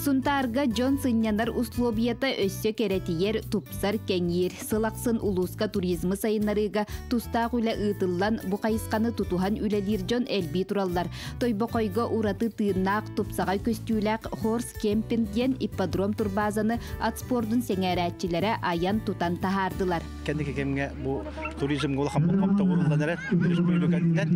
Сунтаарга дьон сынньанар услуобуйата өссө кэрэтийэр, тупсар, кэҥиир. Сыл ахсын улууска туризмы сайыннарыыга тустаах үлэ ыытыллан, бу хайысханы тутуһан үлэлиир дьон элбии тураллар. Тойбохойго ураты тыыннаах, тупсаҕай көстүүлээх Хорс Кемпинг диэн ипподром турбаазаны ат спордун сэҥээрээччилэрэ айан-тутан таһаардылар. Кэнники кэмҥэ бу туризмҥа улахан болҕомто ууруллан эрэр өрөспүүбүлүкэттэн.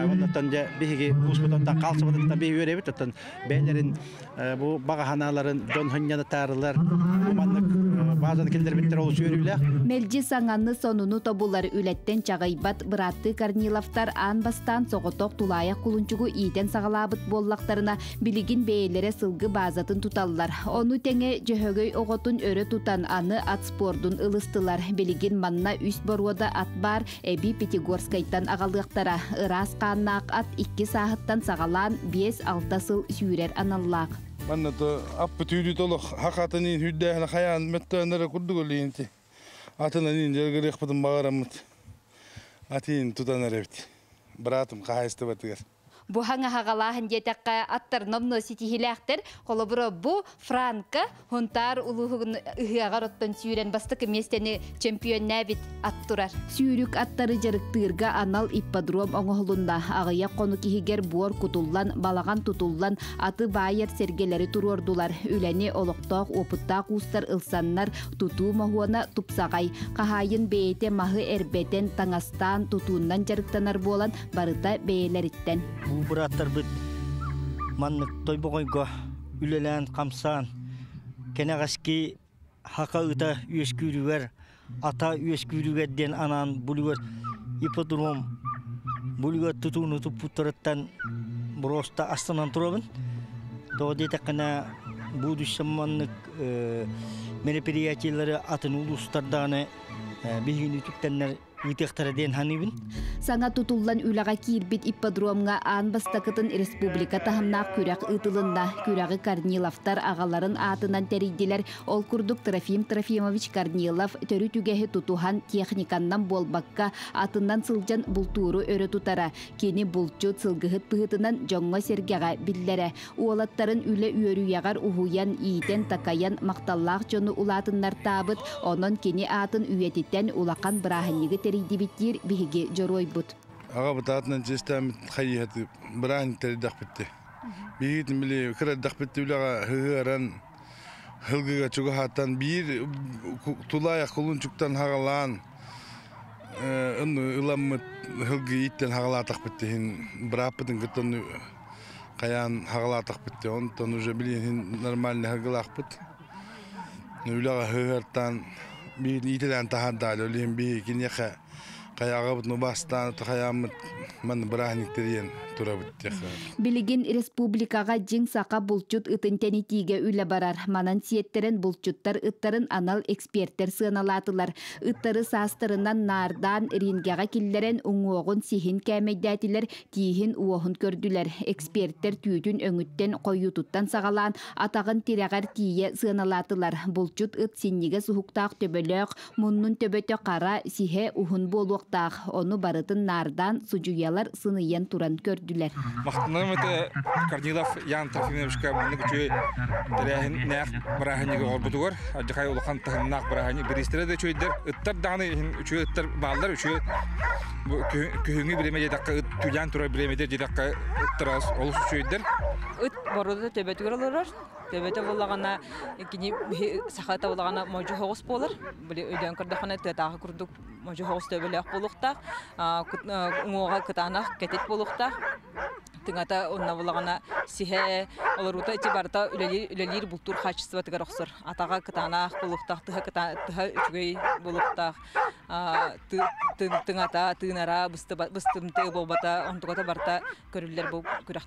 Оннуттан дьэ биһиги улууспутуттан хаалсыбытыттан биһи үөрэбит. Оттон бэйэлэрин бу баҕа санааларын дьон сынньанытаарылар бу маннык баазаны киллэрбиттэр олус үөрүүлээх. Мэлдьи саҥаны сонуну тобулар үлэттэн чаҕыйбат бырааттыы Корниловтар аан бастаан соҕотох тулаайах кулунчугу иитэн саҕалаабыт буоллахтарына, билигин бэйэлэрэ сылгы баазатын туталлар. Ону тэҥэ Дьөһөгөй оҕотун өрө тутан аны ат спордун ылыстылар. Билигин манна үс боруода ат баар, эбии Пятигорскайтан аҕалыахтара. Ыраас хааннаах ат икки сааһыттан саҕалаан 5-6 сыл сүүрэр аналлаах. Манна то аппыт үүрүт олох хахатын үрдээһин хайаан мөттөөнөрө курдук өлүйінти. Атынан ин дьаргырыахпытын баҕараммыт. Атыын тутан эрэбит. Быраатым хаһаайыстыбатыгар. Бу хаҥаһаҕалааһын диэтэххэ, аттар номнуо ситиһиилээхтэр. Холобура, бу Франко Һунтаар улууһун ыһыаҕар оттон сүүрэн бастакы миэстэни чөмпүйүөннээбит ат турар. Сүүрүк аттары дьарыктыырга анал ипподром оҥоһулунна. Аҕыйах хонук иһигэр буор кутуллан, балаҕан тутуллан, аты баайар сэргэлэри туруордулар. Үлэни олохтоох уопуттаах уустар ылсаннар, тутуу моһуона тупсаҕай. Хаһаайын бэйэтэ маһы эрбэтэн, таҥастаан, тутууннан дьарыктанар буолан, барыта бэйэлэриттэн. Бу бырааттарбыт маннык Тойбоҕойго үлэлээн-хамсаан, кэнэҕэски хака ыта үөскүүрүгэр, ата үөскүүрүгэр диэн анаан булугар ипподром булугар тутууну туппуттарыттан боруоста астынан турабын. Тоҕо диэтэххинэ, будущем маннык мероприятиелары атын улуустардааны биһигини үтүктэннэр ыытыахтара диэн саныыбын. Саҥа тутуллан үлэҕэ киирбит ипподромҥа аан бастакытын республика таһымнаах күрэх ыытылынна. Күрэҕи Корниловтар аҕаларын аатынан тэрийдилэр. Ол курдук Трофим Трофимович Корнилов төрүт үгэһи тутуһан техниканнан буолбакка, атынан сылдьан бултууру өрө тутара. Кини булчут, сылгыһыт быһыытынан дьоҥҥо-сэргэҕэ биллэрэ. Уолаттарын үлэ үөрүйэҕэр уһуйан, иитэн-такайан махталлаах дьону улаатыннартаабыт, онон кини аатын үйэтитэн улахан бырааһынньыгы тэрийдибит диир биһиги дьоруойбут. Аҕабыт аатынан чиэстээммит хайыһаты бырааһынньык тэрийдэхпит Биһигитин били кыра эрдэхпит үлэҕэ ыһыаран һылгыга чугаһааттан биир тулаайах кулунчуктан хаҕалаан ыламмыт һылгы ииттэн хаҕалаатахпыт иһин бырааппытын кытта хайаан хаҕалаатахпыт дии онтон уже билигин нормальный хаҕалаахпыт үлэҕэ ыһыартаан биир иитэлээн таһаардаали ол иһин биһиги киниэхэ хайаҕабытын убаастаан хайааммыт манна бырааһынньык тэрийэн турабыт диэххэ. Билигин республикаҕа дьиҥ саха булчут ытын тэнитиигэ үлэ барар. Манан сиэттэрэн булчуттар ыттарын анал экспертэр сыаналаатылар. Ыттары саастарынан наардаан рингэҕэ киллэрэн уҥуоҕун сиһин кээмэйдээтилэр, тииһин-уоһун көрдүлэр. Экспертэр түүтүн өҥүттэн хойуутуттан саҕалаан атаҕын тирэҕэр тиийэ сыаналаатылар. Булчут ыт синньигэс уһуктаах төбөлөөх, муннун төбөтө хара, сиһэ уһун буолуохтаах. Ону барытын наардаан судьуйалар сыныйан туран көрдүлэр. Махтаныам этэ Корнилов Ян Трофимовичка маннык үчүгэй тэрээһиннээх бырааһынньыгы оҥорбутугар алдьархай улахан таһымнаах бырааһынньык бириистэрэ да үчүгэйдэр ыттар даҕаны иһин үчүгэй ыттар бааллар үчүгэй бу күһүҥҥү бириэмэ диэтэххэ ыт түлээн турар бириэмэтэ диэтэххэ ыттар олус үчүгэйдэр ыт боруода төбөтүгэр олорор төбөтө буоллаҕына кини саха табылаҕына модьу соҕус буолар били өйдөөн көрдөххүнэ тыатааҕы курдук модьу соҕус төбөлөөх буолуохтаах уҥуоҕа кытаанах кэтит буолуохтаах тыҥата онно булаҕына сиһэ олоруута ити барыта үлэлиир үлэлиир бултуур хаачыстыбатыгар охсор атаҕа кытаанах буолуохтаах тыһа тыһа үчүгэй буолуохтаах тыҥата тыынара быстымтыы буолбата онтуката барыта көрүллэр бу күрэх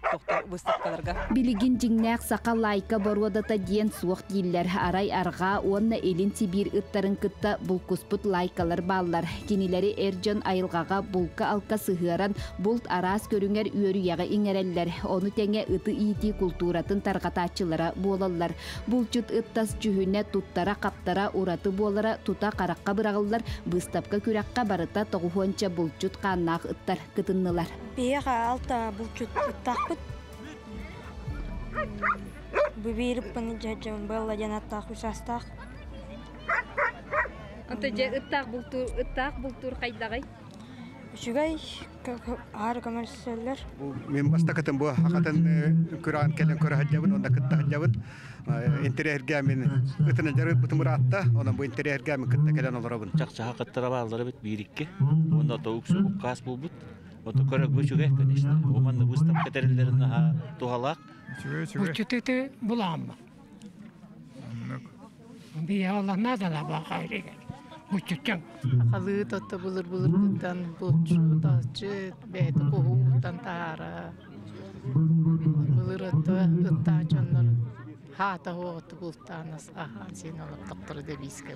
выставкаларга. Билигин дьиҥнээх саха лайка боруодата диэн суох дииллэр. Арай арҕаа уонна илин Сибиир ыттарын кытта булкуспут лайкалар бааллар. Кинилэри эр дьон айылҕаҕа булка-алка сыһыаран булт араас көрүҥэр үөрүйэҕи иҥэрэллэр. Ону тэҥэ ыты иитии култууратын тарҕатааччылара буолаллар. Булчут ыт тас дьүһүнэ, туттара-хаптара ураты буолара тута харахха быраҕыллар. Быыстапка күрэххэ барыта тоҕуһуонча булчут хааннаах ыттар кытыннылар. Биһиэхэ алта булчут ыттаахпыт. Бу биир ыппын дьэдьэм Белла диэн аттаах үсастаах. Онто же ыттаах бултуур хайдаҕый? Үчүгэй аһары көмөлөсөллөр. Мен бастакытын бу хакатын күрән келен көрө хаджабын, онда кытта хаджабын. Интерьерге мен ытына жарыт бутум ыраатта, онон бу интерьерге мен кытта келен олоробун. Чакча хакаттара баалары бит бирикке. Онда тоук суккас булбут. Ото көрө күчүгө, конечно. Оманны выставка терилерин тухалак. Бучутыты буламма. Бия Алла надо бақайрыга. Бучутчан. Халы тотта булыр булыр булчу тачы бәйті кохуттан тара. Булыр отто ытта чоннор хаата хуоту бултанас ахан син олып токтор дебиске.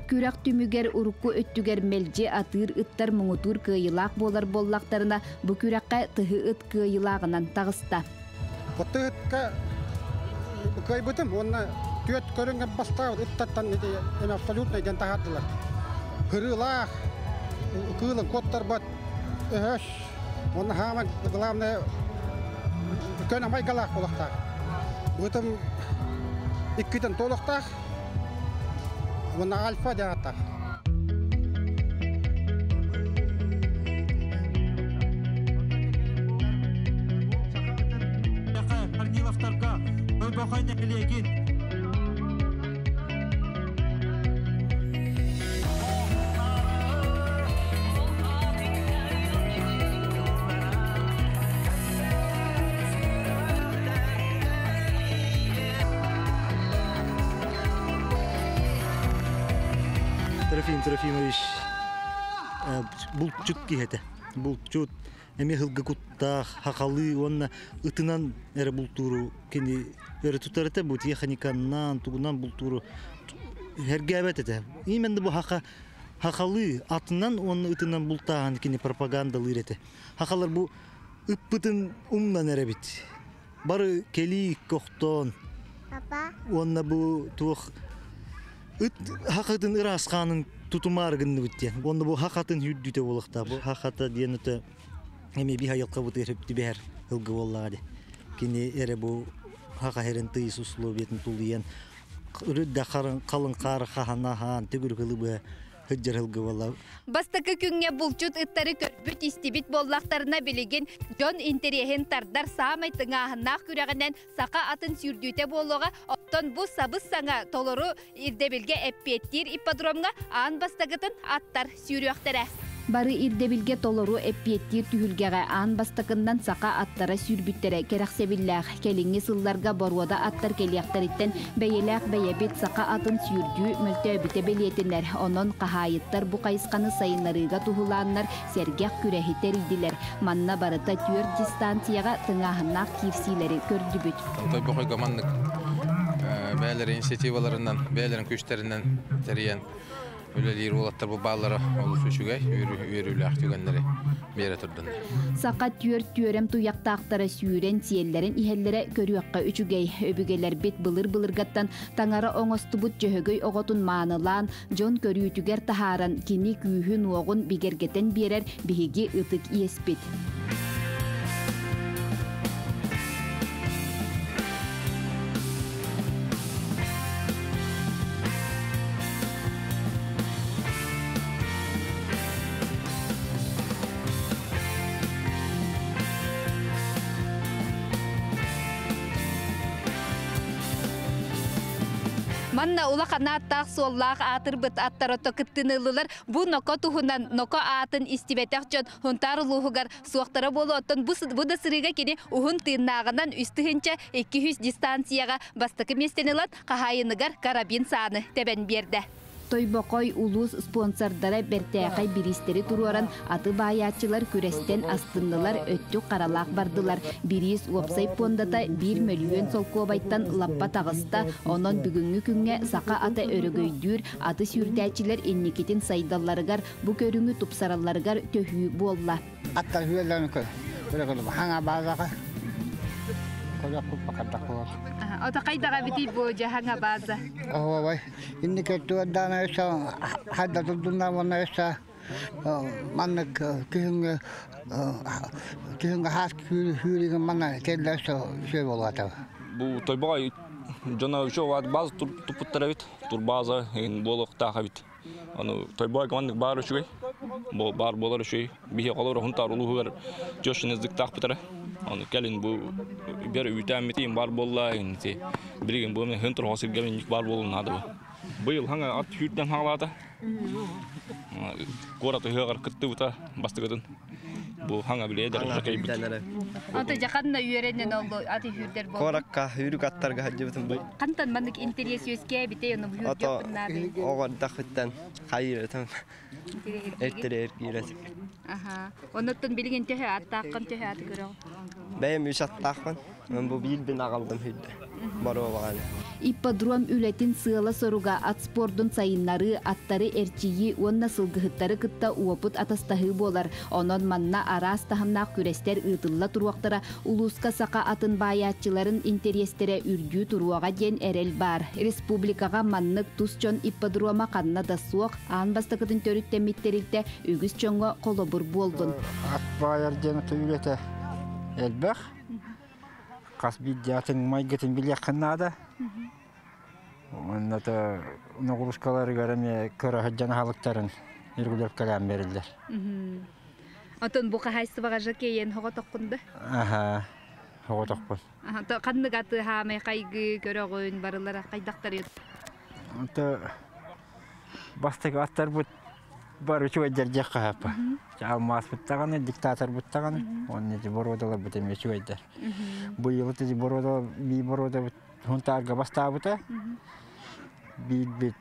Күрәк түмүгер урукку өттүгер мелжи атыр ыттар муңутур кыйылаак болар боллактарына бу күрәккә тыһы ыт кыйылаагынан тагыста. Оттыгытка кыйбытым, онна түөт көрүнгө баста ыттаттан эме абсолютно ден тахардылар. Хырылаах, кыылын коттар бат, өһөш, онна хаама главное көн амайгалаах болақтақ. Бутым иккитен толықтақ, онна альфа диаттақ. Корниловтарга Тойбохой нэһилиэгин Трофим Трофимович булчут киһэтэ. Булчут эми хылгы куттаах, хахалы уонна ытынан эрэ бултууру кини өрө тутар этэ, бу техниканнан, тугунан бултууру хергээбэт этэ. Именно бу хаха хахалы атынан уонна ытынан бултааһын кини пропагандалыыр этэ. Хахалар бу ыппытын умнан эрэбит. Бары кели кохтон. Уонна бу туох ыт хахатын ыраасхаанын тутумаар гынныбыт диэн. Онно бу хахатын хүрдүтэ буолуохта. Бу хахата диэн өтө эми би хайылка бу тыырып бэр ылгы боллаға ди. Кини эре бу хака херен тыйыс условиятын тулуян үрүддэ харын қалын қары хахана төгүр кылыбы хыджар ылгы болла. Бастакы күнгө булчут ыттары көрбүт истибит боллактарына билигин дьон интериэһин тардар саамай тыҥааһыннаах күрэҕинэн саха атын сүүрдүүтэ буолуоҕа, оттон бу сабыс саҥа толору ирдэбилгэ эппиэттиир ипподромҥа аан бастакытын аттар сүүрүөхтэрэ. Бары ирдэбилге толору эппиэттиир түһүлгэҕэ аан бастакыннан саха аттара сүүрбүттэрэ кэрэхсэбиллээх. Кэлиҥҥи сылларга боруода аттар кэлиэхтэриттэн бэйэлээх бэйэбит саха атын сүүрдүү мөлтөөбүтэ бэлиэтинэр. Онон хаһаайыттар бу хайысханы сайыннарыыга туһулааннар сэргэх күрэһи тэрийдилэр. Манна барыта түөрт дистанцияҕа тыҥааһыннаах киирсиилэри көрдүбүт. Тойбохойго маннык бээлер инициативаларынан, бээлерин күчтеринен тэрийэн үлэлиир уолаттар бу бааллара олус үчүгэй, үөрүүлээх түгэннэри биэрэ турдуннар. Саха түөрт түөрэм туяктаахтара сүүрэн сиэллэрин иһэллэрэ көрүөххэ үчүгэй. Өбүгэлэрбит былыр-былыргаттан таҥара оҥостубут дьөһөгөй оҕотун маанылаан, дьон көрүүтүгэр таһааран, кини күүһүн уоҕун бигэргэтэн биэрэр биһиги ытык иэспит. Манна улахан аттаах суоллаах аатырбыт аттар ото кыттынылылар бу ноко туһунан ноко аатын истибэтэх дьон Һунтаар улууһугар суохтара буолуо, оттон бу бу да сырыыга кини уһун тыыннааҕынан 3200 дистанцияҕа бастакы миэстэни ылан хаһаайыныгар карабин сааны тэбэн биэрдэ. Тойбохой улуус спонсордара бэртээхэй бириистэри туруоран аты баайааччылар күрэстэн астыннылар, өттүк харалаах бардылар. Бириис уопсай пуондата 1 мөлүйүөн солкуобайтан лаппа таҕыста. Онон бүгүҥҥү күҥҥэ саха ата өрөгөйдүүр, аты сүүрдээччилэр инникитин сайдалларыгар, бу көрүҥү тупсаралларыгар төһүү буолла. Аттар хүрэллэрин көр. Көрө хаҥа баазаға. Көрө куппа болар. Ото хайдаҕа бити бу жаһаҥа бааза? Ой, инни көттү өсө хадда тудунна вона өсө маннык күһүҥҥэ күһүҥҥэ хаас хүүригин манна келле өсө сүй болуата. Бу Тойбохой дьоно үчүгэй база туппуттар эбит. Турбаза буолуохтаах эбит. Аны Тойбойга маннык баар үчүгэй. Баар буолар үчүгэй. Биһи олор Хунтаар улууһугар тещин языктаахпытара. Аны кэлин бу бер үүтээммитин бар буолла ити билигин бу мен хын сиргэ минник бар буолун наада бу. Быйыл хаңа ат хүүрдэн хаалаата. Куорат ыһыаҕар кыттыбыта бастыгытын. Бу хаңа биле дәрәжә кайбыт. Ото жаканна үйренен олду аты хүрдер болду. Куоракка хүрүк аттарга хаджыбытым бу. Кантан маннык интерес өскә бите оны бу Ото оҕордахыттан хайырытым. Эртерер киирет. Аха. Онуттан билген төһө аттааккан төһө аты көрөң. Бэйэм үс аттаахпын. Мен бу биир аҕалдым хүрдэ. Баруобаҕаны. Ипподром үлэтин сыала соруга ат спордун сайыннары, аттары эрчийи уонна сылгыһыттары кытта уопут атастаһыы буолар. Онон манна араас таһымнаах күрэстэр ыытылла туруохтара, улууска саха атын баайааччыларын интэриэстэрэ үрдүү туруоҕа диэн эрэл баар. Республикаҕа маннык тус дьон ипподрома ханна да суох, аан бастакытын төрүттэммит тэрилтэ үгүс дьоҥҥо холобур буоллун. Ат баайар диэн үлэтэ элбэх. Хас биирдии атын майгытын билиэххин наада. Онно ноҕуруускаларыгар эмиэ көрө сылдьан аһылыктарын регулировкалаан бериллэр. Отон бу хаһайсыбаҕа жакейен хоҕотоххун да? Аха, хоҕотохпун. Ханнык аты хаамай хайгы көрөҕүн барылара хайдахтар? Ото бастакы аттарбыт бар үчүгэйдэр диэххэ сөп. Алмааспыт даҕаны, диктаторбыт даҕаны, уонна ити боруодаларбыт эмиэ үчүгэйдэр. Быйыл ити боруода, бии боруодабыт Хунтаарга бастаабыта. Биирбит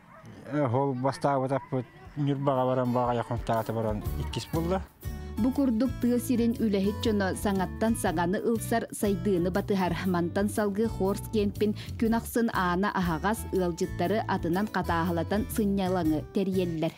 ол бастаабытаппыт Ньурбаҕа баран баҕайы Хунтаата баран иккис булла. Бу курдук тыа сирин үлэһит дьоно саҥаттан саҥаны ылсар, сайдыыны батыһар. Мантан салгыы Хорс кемпин күн ахсын аана аһаҕас, ыалдьыттары атынан хатааһылатан сынньалаҥы тэрийэллэр.